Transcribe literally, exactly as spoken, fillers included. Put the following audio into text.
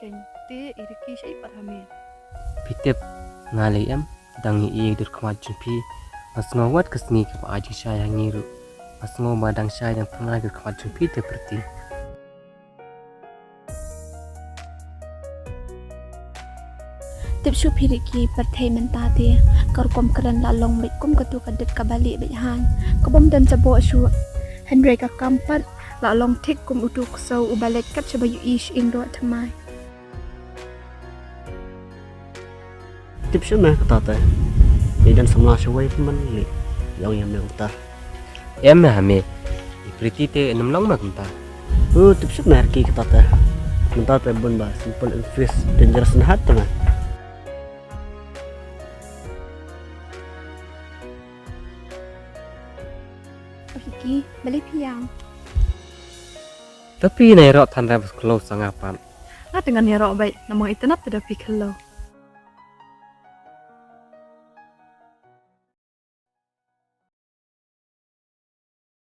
Keiñ te i Ricky shaei pat ha me? Phi tip, nga lei em, dang ïohi dur khmat jong phi. Nga sngew wat ka sngi kaba ai jingshai ha ngi ruh. Nga sngew ba dang shai dang phyrnai dur khmat jong phi te Priti. Tip shuh phi Ricky, pyrthei mynta te ka rukom kren la long beit kum katu ka dud kaba lieh beit haiñ, ka bym don jaboh shuh. Hynrei ka kam pat la long thik kum utu u ksew uba leit kat shaba ïohi shyieng doh thymmai. Tip shuh me kata te. Ïa don samla shawei pynban lei. Ïong ïa me kumta. Em me ha me. I Priti te nym long me kumta. Oh, tip shuh me Ricky kata te. Mynta te bun ba simple and fresh, dangerous na hat te me. Oh Ricky, balei phi ïam? Tapi na ïaroh than re bas khlo sa nga pat. Nga te ngan ïaroh beit, namar itynnat te da phi khlo.